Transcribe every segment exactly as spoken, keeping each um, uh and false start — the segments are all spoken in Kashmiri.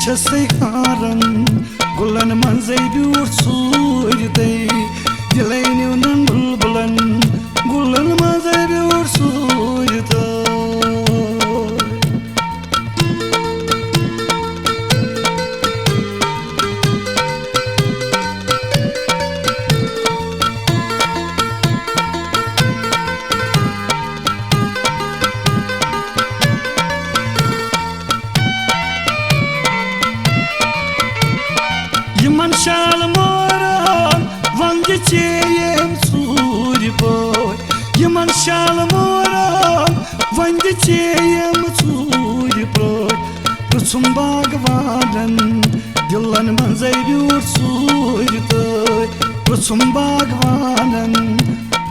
چھسے ہاران، گُلن منٛزے بیوٗٹھ سوٗرۍ تہٕ۔ دِلے نیونم بُلبُلن، گُلن منٛزے بیوٗٹھ سوٗرۍ تہٕ۔ یِمن شالمورن ونٛدٕ چے یِم ژوٗرِ بٲے، یِمن شالمورن ونٛدٕ چے یِم ژوٗرِ بٲے۔ پرٛژھُم باغوانن، دِلن منٛزے بیوٗٹھ سوٗرۍ تہٕ۔ پرٛژھُم باغوانن،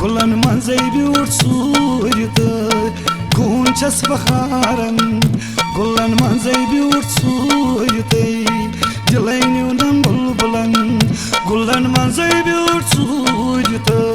گُلن منٛزے بیوٗٹھ سوٗرۍ تہٕ۔ خوٗن چھس بہارن، گُلن منٛزے بیوٗٹھ سوٗرۍ تہٕ۔ دِلے نیونم بُلبُلن، گُلن منٛزے بیوٗٹھ سوٗرۍ تہٕ۔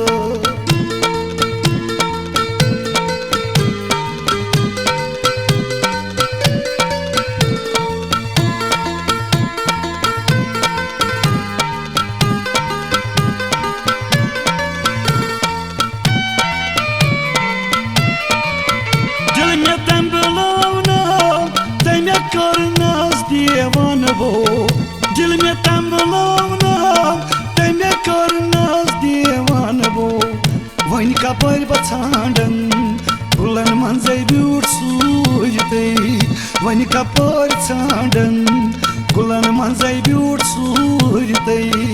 دِل مےٚ تَمہِ بُلاونٲو، تٔمۍ کٔر ناز دیوانہٕ بو۔ دِل مےٚ تَمہِ بُلاونٲو، تٔمۍ کٔر ناز دیوانہٕ بو۔ وۄنۍ کپٲرۍ بہٕ ژھانڈن گُلن منٛزے بیوٗٹھ سوٗرۍ تہٕ؟ وۄنۍ کپٲرۍ ژھانڈن گُلن منٛزے بیوٗٹھ سوٗرۍ تہٕ؟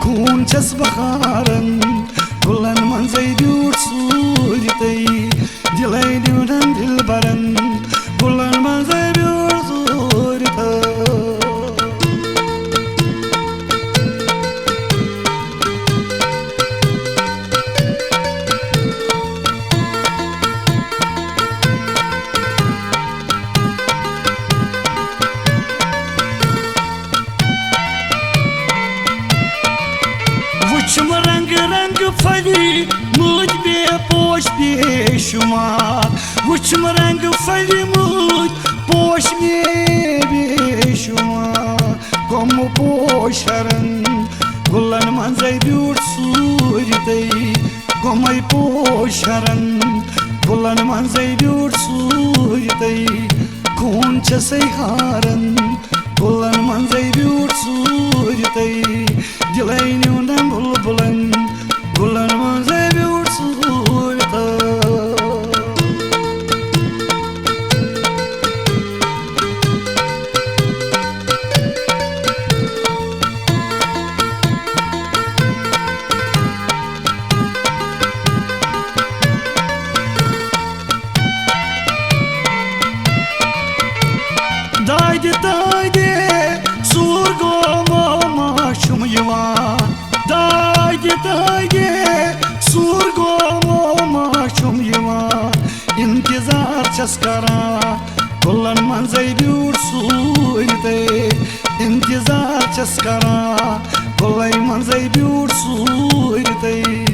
خوٗن چھس بہارن گُلن منٛزے بیوٗٹھ سوٗرۍ تہٕ۔ دِلے نیونم دِلبرن گُلن منٛزے بیوٗٹھ سوٗرۍ تہٕ۔ وُچھم رنگ رنگ پھٔلۍ مٕتۍ بے پوش بے شُمار۔ وُچھم رنگ پھٔلۍ مٕتۍ پوش مےٚ بے شُمار۔ گوٚم پوشرن گُلن منٛزے بیوٗٹھ سوٗرۍ تہٕ۔ گوٚمے پوشرن گُلن منٛزے بیوٗٹھ سوٗرۍ تہٕ۔ خوٗن چھسے ہاران گُلن منٛزے بیوٗٹھ سوٗرۍ تہٕ۔ دِلے نیونم بُلبُلن گُلن منٛزے بیوٗٹھ سوٗرۍ تہٕ۔ دادِ دادِ سوٗر گوٚو ما چھُم یِوان۔ دادِ دادِ سوٗر گوٚو ما چھُم یِوان۔ انتظار چھس کران گُلن منٛزے بیوٗٹھ سوٗرۍ تہٕ۔ انتظار چھس کران گُلن منٛزے بیوٗٹھ سوٗرۍ تہٕ۔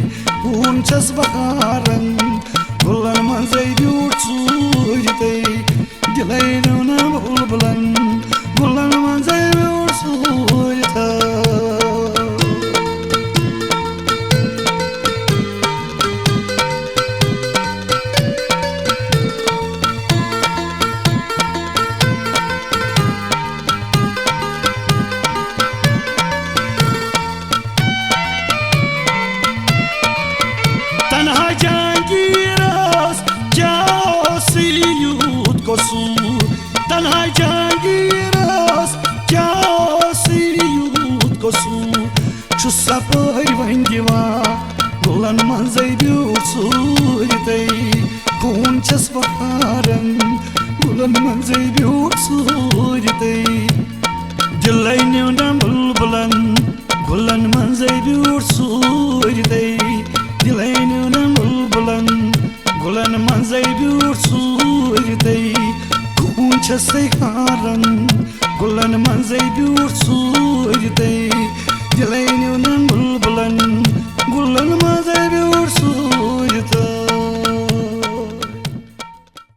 خوٗن چھس بہارن گُلن منٛزے بیوٗٹھ سوٗرۍ تہٕ۔ دِلے نیونم بُلبُلن گُلن منٛزے بیوٗٹھ سوٗرۍ تہٕ۔ تنہا جہانگیرس کیٛاہ اوس یوٗت قصوٗر؟ تنہا جہانگیرس کیٛاہ اوس یوٗت قصوٗر؟ چھُ سپٲرۍ وۄنۍ دِوان گُلن منٛزے بیوٗٹھ سوٗرۍ تہٕ۔ خوٗن چھس بہارن گُلن منٛزے بیوٗٹھ سوٗرۍ تہٕ۔ دِلے نیونم بُلبُلن گُلن منٛزے بیوٗٹھ سوٗرۍ تہٕ۔ دِلے نیونم بُلبُلن گُلن منٛزے بیوٗٹھ سوٗرۍ تہٕ۔ خوٗن چھسے ہاران گُلن منٛزے بیوٗٹھ سوٗرۍ تہٕ۔ دِلے نیونم